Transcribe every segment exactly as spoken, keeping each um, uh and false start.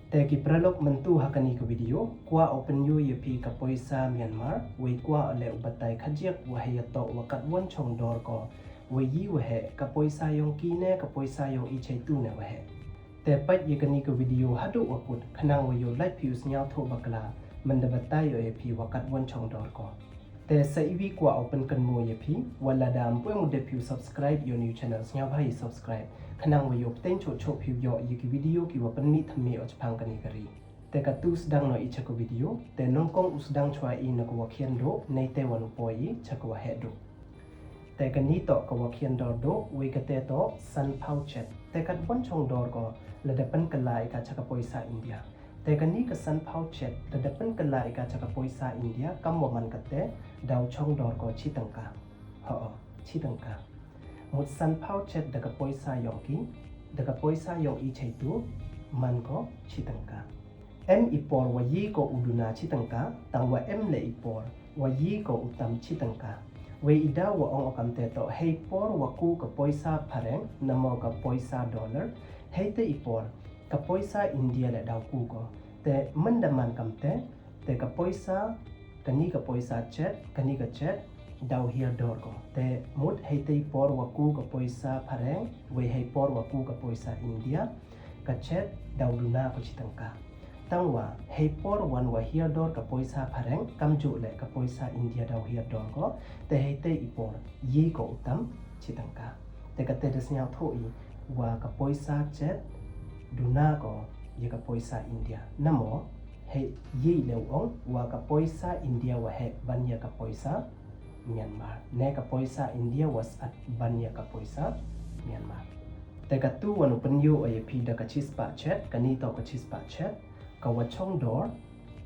Te ki paralok, mynta ha kani ka video kwah u pynyoo ya phi ka poisa Myanmar, wei kwah u leh u batai khajiak wa hei ya toh wa katwon chongdor ko, wei yi wa heh ka poisa yong ki ne ka poisa yong i chaitu ne wa heh. Te peit ya kani ka video haduh wa kut khnang wa yow lait phi u sngewthuh bakla, mynda batai o ya phi wa katwon chongdor ko. Te sa iwi kwah u pynkynmaw ya phi, wa lada ym pu em u dep phi u subscribe ya u new channel, sngewbha i subscribe khnang wa yow pteng choh choh phi u yoh ya ki video ki wa pynmih thymme o chaphang kani ka ri. Te katu sdang noh i cha ka video, te nyngkong u sdang chwa i na ka wa khian duh, nei te wan u poi i cha ka wa heh duh. Te kani toh ka wa khian dor duh, wei kate toh sanphaw chet. Te katwon chongdor ko lada pynkylla i ka cha ka poisa India. Te kani ka sanphaw chet lada pynkylla i ka cha ka poisa India, kam wa man kate, daw chongdor ko chi tyngka. Ho, chi tyngka. Mut sanphaw chet da ka poisa yong ki, da ka poisa yong i chaitu, man ko chi tyngka. Em i por wa yi ko u duna chi tyngka, tang wa em le i por wa yi ko u tam chi tyngka. Wei i daw wa ong o kamte toh, hei por wa ku ka poisa phareng, namo ka poisa dollar, hei te i por ka poisa India le daw ku ko. Te mynda man kamte, te ka poisa, kani ka poisa chet, kani ka chet, daw hiar dor ko. Te mut hei te i por wa ku ka poisa phareng, wei hei por wa ku ka poisa India, ka chet daw duna ko chi tyngka. Tang wa hei por wan wa hiar dor ka poisa phareng, kamjuh le ka poisa India daw hiar dor ko, te hei te i por yi ko u tam chi tyngka. Te kate da sngewthuh i wa ka poisa chet duna ko ya ka poisa India. Namo, hei yi le u ong wa ka poisa India wa heh ban ya ka poisa Myanmar, ne ka poisa India wa sat ban ya ka poisa Myanmar. Te katu wan u pynyoo o ya phi da ka chispah chet, kani toh ka chispah chet, ka wa chongdor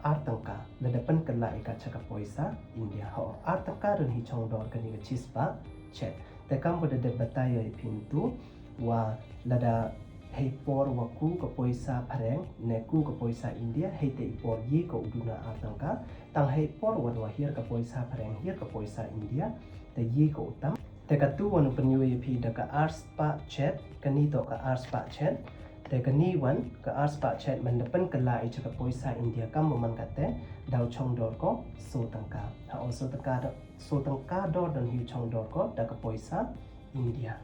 ar tyngka lada pynkylla i ka cha ka poisa India. Ho, ar tyngka don hi chongdor kani ka chispah chet. Te kam wa da dep batai o ya phi mynta, wa lada hei por wa ku ka poisa phareng, ne ku ka poisa India, hei te i por yi ko u duna ar tyngka, tang hei por wan wa hiar ka poisa phareng, hiar ka poisa India, te yi ko u tam. Te katu wan u pynyoo ya phi da ka arspah chet, kani toh ka arspah chet. Te kani wan ka arspah chet mynda pynkylla i cha ka poisa India kam wa man kate, daw chongdor ko so tyngka. Ho, so tyngka do, so tyngka dor don hi chongdor ko da ka poisa India.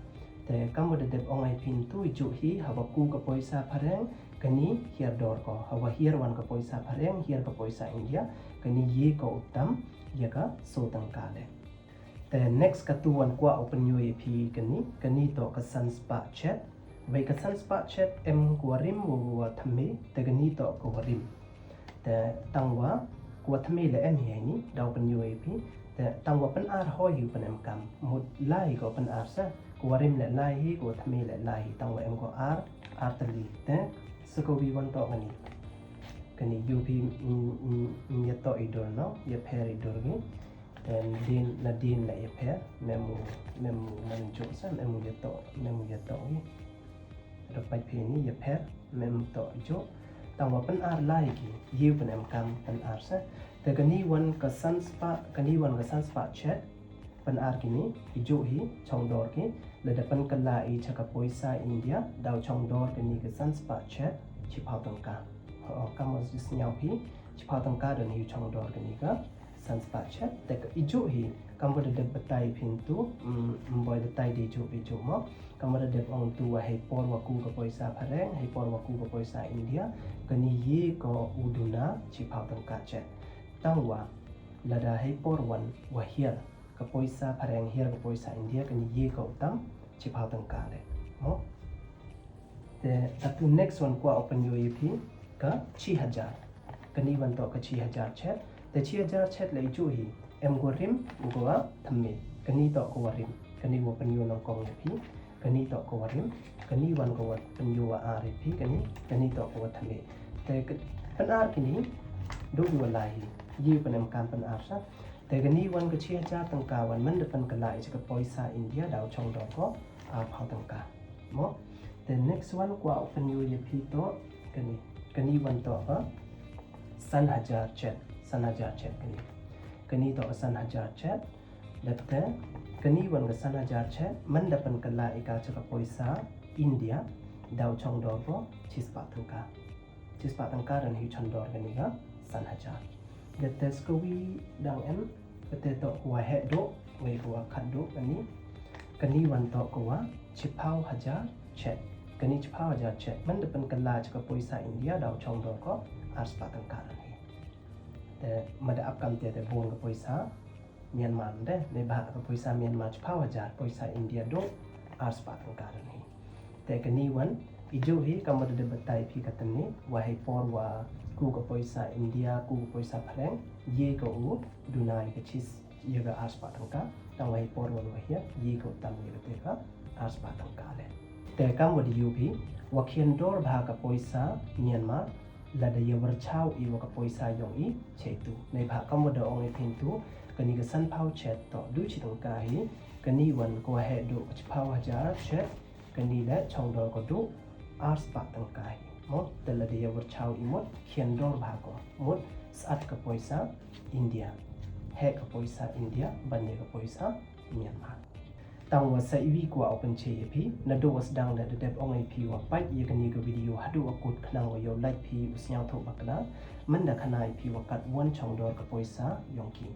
Te kam wa da dep ong o ya phi mynta, i juh hi, ha wa ku ka poisa phareng, kani hiar dor ko. Ha wa hiar wan ka poisa phareng, hiar ka poisa India, kani yi ko u tam ya ka so tyngka le. Te next katu wan kwah u pynyoo ya phi kani, kani toh ka sanspah chet. Wei ka sanspah chet em ka wa rim wa wa thymme, te kani toh ka wa rim. Te tang wa ka wa thymme le em hi heini, daw pynyoo ya phi. Te tang wa pynar hoi hi u pynemkam. Mut lai ko pynar sa, ka wa rim le lai hi, ka wa thymme le lai hi, tang wa em ko ar, ar tylli. Te sa ka wi wan toh kani. Kani yow phi, mm, mm, mm, ya toh i dur no, ya pher i dur ki. Te nadien, nadien le ya pher, mem u, mem u man juh sa, mem u ya toh, mem u ya toh i. Rapat phi ni ya pher, mem toh juh. Tang wa pynar lai ki, yow pynemkam pynar sa. Te kani wan ka sanspah, kani wan ka sanspah chet, pynar kini, i juh hi chongdor ki, lada pynkylla i cha ka poisa India, daw chongdor kani ka sanspah chet chiphaw tyngka. Ho, kam wa sngewthuh phi, chiphaw tyngka don hi chongdor kani ka sanspah chet. Te ka i juh hi, kam wa da dep batai phi mynta, mm, ym boi batai de i juh, i juh mo. Kam wa da dep ong tu wa hei por wa ku ka poisa phareng, hei por wa ku ka poisa India, kani yi ko u duna chiphaw tyngka chet. Tang wa lada hei por wan wa hiar ka poisa phareng, hiar ka poisa India, kani yi ko u tam chiphaw tyngka le. Mo? Te katu next wan kwah u pynyoo ya phi ka chi hajar. Kani wan toh ka chi hajar chet. Te chi hajar chet le i juh hi, em ka wa rim, em ka wa thymme. Kani toh ka wa rim. Kani wa pynyoo nyngkong ya phi. Kani toh ka wa rim. Kani wan ka wa pynyoo wa ar ya phi. Kani, kani toh ka wa thymme. Te ka, pynar kini, du ki wa lai hi. Yow pynemkam pynar sa. Te kani wan ka chi hajar tyngka wan mynda pynkylla i cha ka poisa India, daw chongdor ko arphaw tyngka. Mo? Te next wan kwah u pynyoo ya phi toh kani. Kani wan toh ka san hajar chet, san hajar chet kani. Kani toh ka san hajar chet. Dep te kani wan ka san hajar chet, mynda pynkylla i ka cha ka poisa India, daw chongdor ko chispah tyngka. Chispah tyngka don hi chongdor kani ka san hajar. Dep te sa kawi dang em, kate toh ka wa heh duh, wei ka wa khat duh kani. Kani wan toh ka wa chiphaw hajar chet. Kani chiphaw hajar chet. Mynda pynkylla cha ka poisa India daw chongdor ko arspah tyngka don hi. Te mynda ap kam te te bun ka poisa Myanmar de, neibhah ka poisa Myanmar chiphaw hajar, poisa India duh arspah tyngka don hi. Te kani wan, i juh hi, kam wa da dep batai phi katni, wa hei por wa ku ka poisa India, ku ka poisa phareng, ye ka u duna ya ka chis, ya ka arspah tyngka, tang wa hei por wan wa hia, ye ka u tam ya kate ka arspah tyngka le. Te kam wa da yup hi, wa khian dor bha ka poisa Myanmar, lada ya wyrchaw i wa ka poisa yong i cheitu. Neibhah kam wa da ong i phin tu, kani ka sanphaw chet toh du chi tyngka hi, kani wan ka wa heh duh chiphaw hajar chet, kani le chongdor ko duh arspah tyngka hi. Mo, te lada ya wyrchaw i mut, khian dor bha ko. Mut, sat ka poisa India. Heh ka poisa India, ban ya ka poisa Myanmar. Tang wa sa iwi kwah u pynche ya phi, naduh wa sdang da dep ong i phi wa pait ya kani ka video haduh wa kut khnang wa yoh lait phi u sniawthuh bakla, mynda khana i phi wa kat wan chongdor ka poisa yong ki.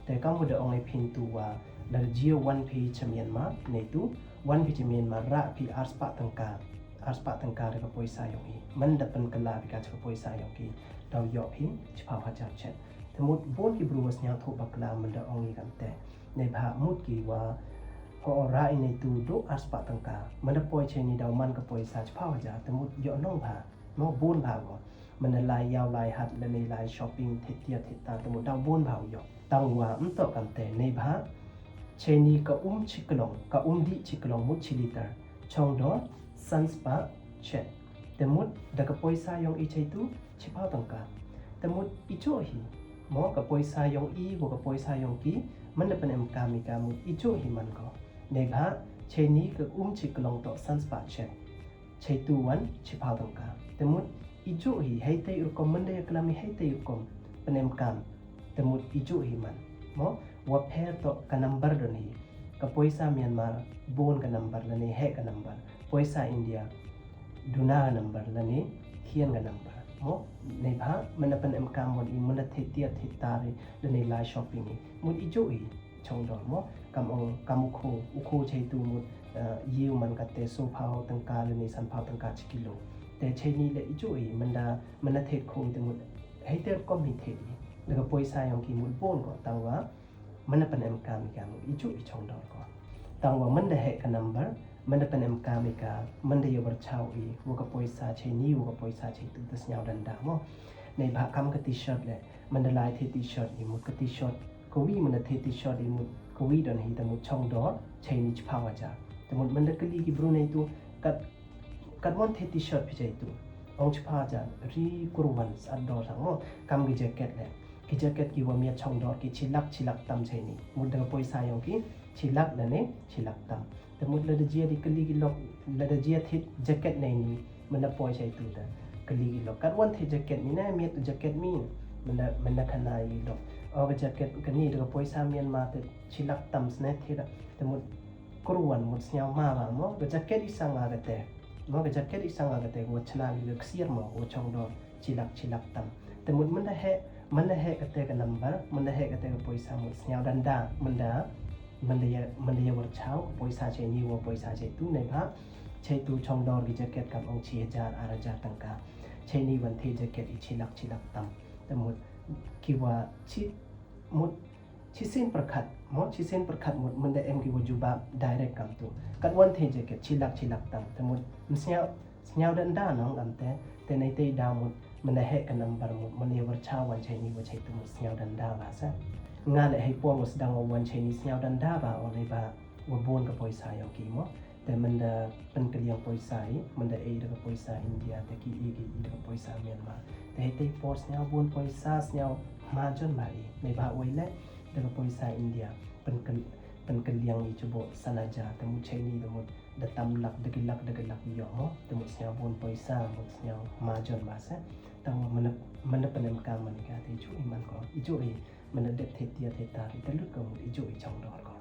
Te kam wa da ong i phin tu wa, lada jia wan phi cha Myanmar, neitu, wan phi cha Myanmar rah phi arspah tyngka, arspah tyngka da ka poisa yong i. Mynda pynkylla phi ka cha ka poisa yong ki, daw yoh phi chiphaw hajar chet. Te mut bun ki bru wa sniawthuh bakla mynda ong i kamte. Neibhah mut ki wa, ho, rah i neitu duh arspah tyngka. Mynda poi cheini daw man ka poisa chiphaw hajar, te mut yoh nong bha, nong bun bha ko. Mynda lai yaw lai hat lane lai shopping thit tiar thit tar, te mut daw bun bha u yoh. Tang wa ym toh kamte, neibhah cheini ka um chiklong, ka um dih chiklong mut chi liter, chongdor sanspah chet. Te mut da ka poisa yong i cheitu, chiphaw tyngka. Te mut i juh hi. Mo, ka poisa yong i, wa ka poisa yong ki, mynda pynemkam i ka, mut i juh hi man ko. Neibhah cheini ka um chiklong toh sanspah chet. Cheitu wan chiphaw tyngka. Te mut i juh hi, heitei rukom mynda ya klam i heitei rukom pynemkam. Te mut i juh hi man. Mo, wa pher toh ka number don hi. Ka poisa Myanmar, bun ka number lane heh ka number. Poisa India, duna ka number lane khian ka number. Mo, neibhah mynda pynemkam wan i, mynda thit tiar thit tar i, lane lai shopping i, mut i juh hi chongdor mo. Kam ong, kam u kho, u kho cheitu mut, eh, ye u man kate sophaw tyngka lane sanphaw tyngka chi kilo. Te cheini le i juh hi, mynda, mynda thit kho i te mut, heitei rukom hi thit i. Da ka poisa yong ki mut bun ko, tang wa mynda pynemkam i ka mut i juh hi chongdor ko. Tang wa mynda heh ka number, mynda pynemkam i ka, mynda ya wyrchaw i wa ka poisa cheini, wa ka poisa cheitu, te sniaw danda mo. Neibhah kam ka t-shirt le, mynda lai thit t-shirt i mut ka t-shirt kawi, mynda thit t-shirt i mut kawi don hi, te mut chongdor cheini chiphaw hajar. Te mut mynda kylli ki bru neitu, kat, kat wan thit t-shirt phi cheitu, ong chiphaw hajar, ri kur wan sat dor sang mo. Kam ki jacket le, ki jacket ki wa miat chongdor ki chi lak, chi lak tam cheini. Mut da ka poisa yong ki chi lak lane chi lak tam. Te mut lada jia di kylli ki lok, lada jia thit jacket neini, mynda poi cheitu te kylli ki lok, kat wan thit jacket mi ne, miat u jacket mi. Mynda, mynda khana i lok, o, ka jacket kani da ka poisa Myanmar te chi lak tam sne thit. Te mut kur wan, mut sniaw ma bha mo, ka jacket i sang a kate. Mo, ka jacket i sang a kate, wa chna ki ka ksiar mo, wa chongdor chi lak, chi lak tam. Te mut mynda heh, mynda heh kate ka number, mynda heh kate ka poisa, mut sniaw danda, mynda, mynda ya, mynda ya wyrchaw ka poisa cheini wa poisa cheitu, neibhah cheitu chongdor ki jacket kam ong chi hajar, ar hajar tyngka. Cheini wan thit jacket i chi lak, chi lak tam. Te mut ki wa chi, mut chisien pyrkhat, mo, chisien pyrkhat mut, mynda em ki wa jubab direct kamtu. Kat wan thit jacket chi lak, chi lak tam. Te mut ym sniaw, sniaw danda nong kamte. Te neitei daw mut, mynda heh ka number mut, mynda ya wyrchaw wan cheini wa cheitu mut sniaw danda bha sa. Nga le hei por wa sdang wa wan cheini sniaw danda bha, o, neibhah wa bun ka poisa yong ki mo. Te mynda pynkylliang poisa i, mynda e da ka poisa India, te ki e ki e da ka poisa Myanmar. Te heitei por sniaw bun poisa, sniaw majon bha i. Neibhah wei le da ka poisa India, pynkyl-, pynkylliang i chubo san hajar, te mut cheini, te mut da tam lak, da ki lak, da ki lak i yoh mo. Te mut sniaw bun poisa, mut sniaw majon bha sa. Tang wa mynda, mynda pynemkam man i ka, te i juh hi man ko, i juh hi. Mynda dep thit tiar thit tar i, te lut ko mut i juh hi chongdor ko.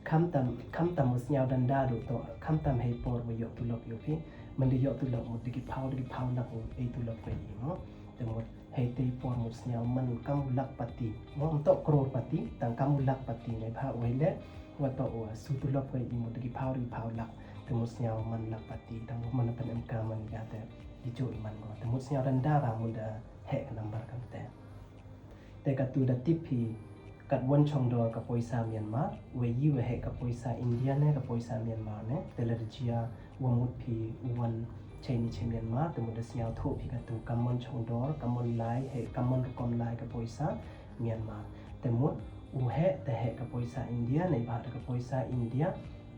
Khamtam, khamtam wa sniaw danda duh toh, khamtam hei por wa yoh tulop yoh phi, Man da yoh tulop mut da ki phaw, da ki phaw lak u e tulop ka i mo. Te mut hei te por mut sñiaw man kam u lakpati mo, ym toh crorepati, tang kam u lakpati. Neibhah u hei le wa toh u su tulop ka i mut da ki phaw, da ki phaw lak. Te mut sñiaw man lakpati, tang man na pynemkaam man ka te i jooh i man mo. Te mut sñiaw randa ka mut da heh ka number kamte. Te katu da tip phi katwon chongdor ka poisa Myanmar, wa i wa heh ka poisa India ne ka poisa Myanmar ne. Te lada jia wa mut phi u wan cheini che Myanmar, te mut da sñiaw thoh phi katu kamwon chongdor, kamwon lai, heh kamwon rukom lai ka poisa Myanmar. Te mut u heh, te heh ka poisa India, neibhah da ka poisa India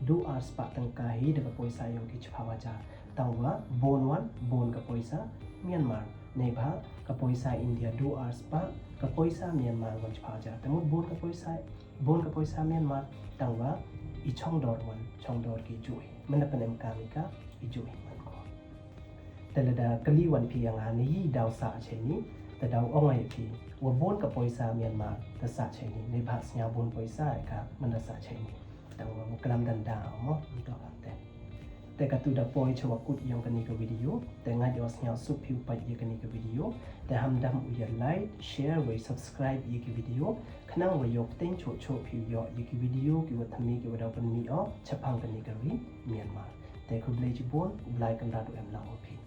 du ar spah tyngka hi da ka poisa yong ki chiphaw hajar. Tangwa boon wan, boon ka poisa Myanmar. Neibhah ka poisa India du ar spah, ka poisa Myanmar wan chiphaw hajar. Te mut boon ka poisa, boon ka poisa Myanmar, tangwa i chongdor wan, chongdor ki jooh i. Man da pynemkaam i ka, i jooh i man ko. Te lada kylli wan phi ya nga ne i daw sah cheini, te daw ong ya phi wa boon ka poisa Myanmar da sah cheini, neibhah sñiaw boon poisa i ka man da sah cheini. Tangwa u klam danda mo, ym toh kamte. Te katu da poi cha wa kut yong kani ka video. Te ngait o sñiaw suk phi u pait ya kani ka video, te ham dam u ya like, share, wei subscribe ya ki video, khnang wa yoh pteng choh choh phi u yoh ya ki video ki wa thymme ki wa daw pynmih o chaphang kani ka ri Myanmar. Te khublei chiboon, u Blai kynrad u em lang wa phi.